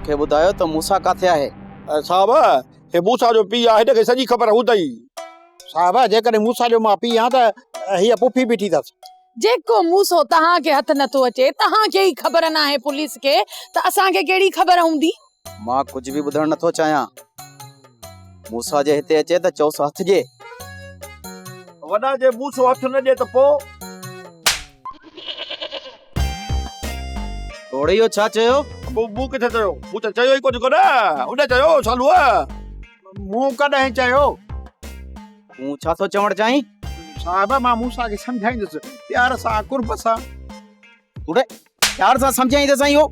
کي ٻڌايو ته موسيٰ ڪاٿي آهي؟ صاحب، هي موسيٰ جو پيء آهي، هن کي سڄي خبر هوندئي. صاحب، جيڪڏهن موسيٰ جو مان پيء آهيان ته هيء پڦي بيٺي اٿس. جيڪو موسو توهان کي هٿ نٿو اچي، توهان کي ئي خبر ناهي پوليس کي ته اسان کي ڪهڙي خبر هوندي؟ مان ڪجهه به ٻڌڻ نٿو چاهيان. موسيٰ جي هتي اچي ته چئوس هٿ ڏي. وڏا جي موسو هٿ نه ڏي ته پوء؟ توڙي اهو ڇا چيو؟ مون ڪٿي چيو؟ مون ته چيو ئي ڪجهه ڪونه. ان چيو سالوء. مون ڪڏهن چيو؟ تون ڇا ٿو چوڻ چاهين؟ صاحب مان موسيٰ کي سمجهائيندس پيار سان قرب سان. توڙي پيار سان سمجهائيندس ۽ اهو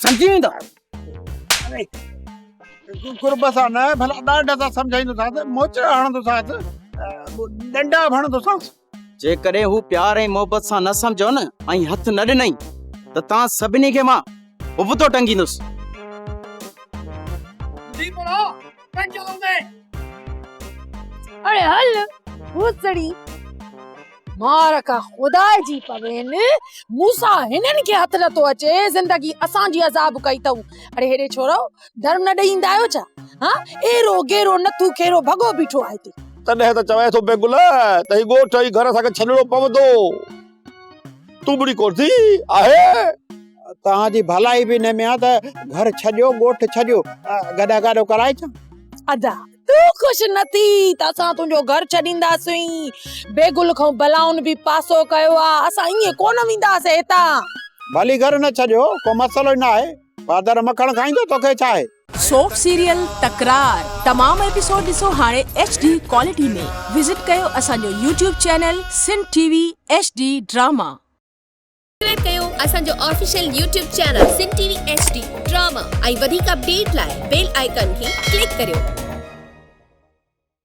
سمجهي ويندو؟ قرب سان نه ڀلا ڏاڍ سان سمجهائيندوسانس، موچڙا هڻندوسانس، ڏنڊا به هڻندوسانس. جيڪڏهن هو پيار ۽ محبت سان نه سمجهيو نه ۽ هٿ نه ڏنائين ته توهان سڀني کي مان ابتو ٽنگيندس. اڙي هل ڀوسڙي مار کا خدا جي پوين موسيٰ هنن کي هٿ نٿو اچي زندگي اسان جي عذاب ڪئي اٿئون اڙي هيڏي ڇورو ڌرم نه ڏئي ايندا آهيو ڇا ها ايرو گيرو نٿو کيرو ڀڳو بيٺو آهي هتي. تڏهن ته چوين ٿو بيگل ته هي ڳوٺ هي گهر اسان کي ڇڏڻو پوندو. تون ڪونه ٿي آهي. توهان جي ڀلائي به ان ۾ آ ته گهر ڇڏيو ڳوٺ ڇڏيو گڏا گاڏو ڪرائي اچان. ادا تون خوش نه ٿي ته اسان تنهنجو گهر ڇڏينداسين. بيگل کان بلائن به پاسو ڪيو آ اسان ائين ڪونه وينداسين هتان. ڀلي گهر نه ڇڏيو ڪو مسئلو ئي نه آهي. پادر مکڻ کائيندو توکي ڇا آهي. سوپ سيريل تڪرار تمام ايپيسوڊ ڏسو هاڻي ايڇ ڊي ڪوالٽي ۾ وزٽ ڪيو اسان جو YouTube channel Sindh T V H D drama. Subscribe ڪيو اسان جو official YouTube channel Sindh T V H D drama ۽ وڌيڪ اپڊيٽ لاء بيل آئيڪان کي ڪلڪ ڪريو.